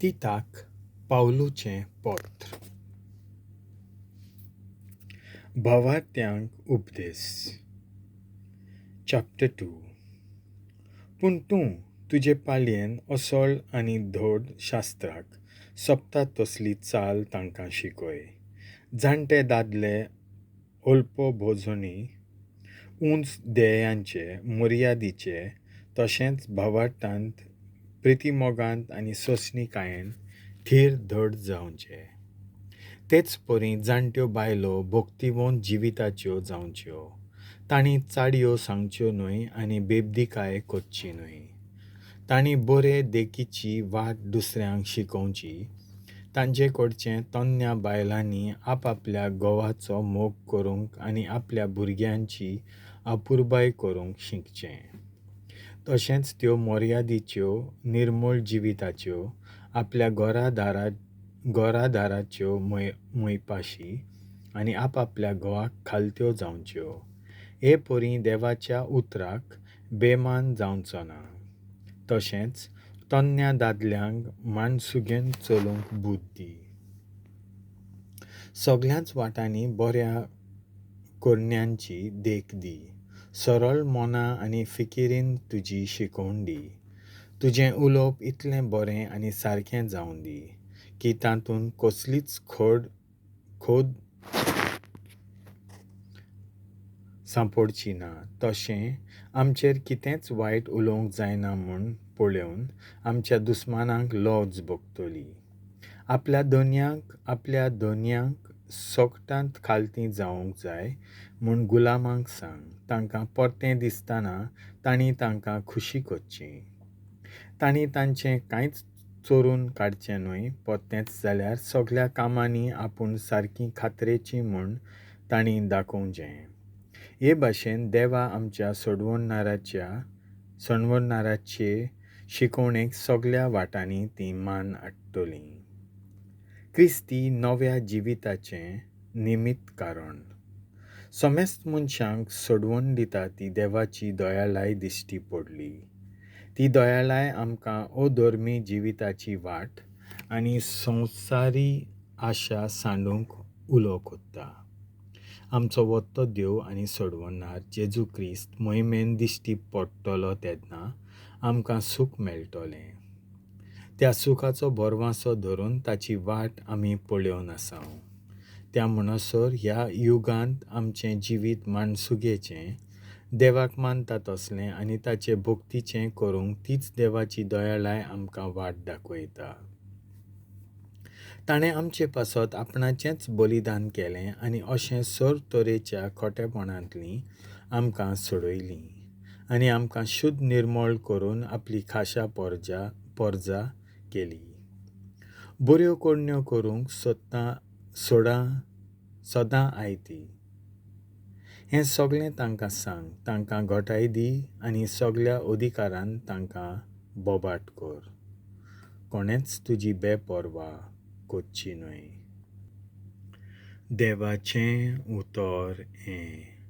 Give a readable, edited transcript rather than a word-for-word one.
तिताक पावलूचें पत्र. भावार्थ्यांक उपदेस. चॅप्टर 2. पूण तूं तुजे पालयेन असळ आनी धड शास्त्राक सोबता तसली चाल तांकां शिकय. जाणटे दादले अल्पभोजनी, उंच ध्येयांचे, मर्यादीचे, तशेंच भावार्थांत, प्रितीमोगांत आनी सोंसणीकायेन थीर धड जावंचे. तेच परी जाणट्यो बायलो भक्तिवंत जिविताच्यो जावंच्यो. तांणी चाडयो सांगच्यो न्हय आनी बेबदीकाय करची न्हय. तांणी बरे देखीची वाट दुसऱ्यांक शिकोवची. तांचे कडचें तन्न्या बायलांनी आपआपल्या घोवाचो मोग करूंक आनी आपल्या भुरग्यांची अपुरबाय करूंक शिकचें. तशेंच त्यो मर्यादीच्यो, निर्मळ जिविताच्यो, आपल्या घरादाराच्यो मोयपाशी आनी आपआपल्या घोवाक खालत्यो जावंच्यो. हे परी देवाच्या उतराक बेमान जावचो ना. तशेंच तन्न्या दादल्यांक माणसुगेन चलूंक बुद्द दी. सगळ्याच वाटांनी बऱ्या करण्यांची देख दी. सरळ मना आनी फिकिरीन तुजी शिकोवण दी. तुजें उलोवप इतलें बरें आनी सारकें जावं दी की तातूंत कसलीच खोद सांपडची ना. तशें आमचेर कितेंच वायट उलोवंक जायना म्हूण पळोवन आमच्या दुस्मानांक लज भोगतली. आपल्या धनयांक सोगटांत खालती जावंक जाय म्हूण गुलामांक सांग. तांकां परतें दिसतना तांणी तांकां खुशी करची. तांणी तांचें कांयच चोरून काडचें न्हय, परतेंच जाल्यार सगळ्या कामांनी आपूण सारकी खात्रेची म्हूण तांणी दाखोवचें. हे भाशेन देवा आमच्या सोडवणाराचे शिकवणेक सगळ्या वाटांनी ती मान हाडटली. क्रिस्ती नव्या जिविताचें निमित्त कारण. समेस्त मनशांक सोडवण दिता ती देवाची दयाळाय दिश्टी पडली. ती दयाळाय आमकां अधर्मी जिविताची वाट आनी संवसारी आशा सांडूंक उलो कोत्ता. आमचो वत्तो देव आनी सोडवणार जेजू क्रिस्त मोहिमेन दिश्टी पडटलो तेन्ना आमकां सूख मेळटलें. त्या सुखाचो भरवासो धरून ताची वाट आमी पळोवन आसाव. त्या म्हणसर ह्या युगांत आमचें जिवीत माणसुगेचें, देवाक मानता तसलें आनी ताचे भक्तीचें करूंक तीच देवाची दयाळाय आमकां वाट दाखयता. ताणें आमचे पासत आपणाचेंच बलिदान केलें आनी अशें सर तरेच्या खोटेपणांतलीं आमकां सोडयलीं आनी आमकां शुद्ध निर्मळ करून आपली खाशा पोरजा केली. बऱ्यो करण्यो करूंक सदां आयती. हें सगळें तांकां सांग, तांकां घटाय दी आनी सगळ्या अधिकारान तांकां बोबाट कर. कोणेंच तुजी बेपर्वा करची न्हय. देवाचें उतर हें.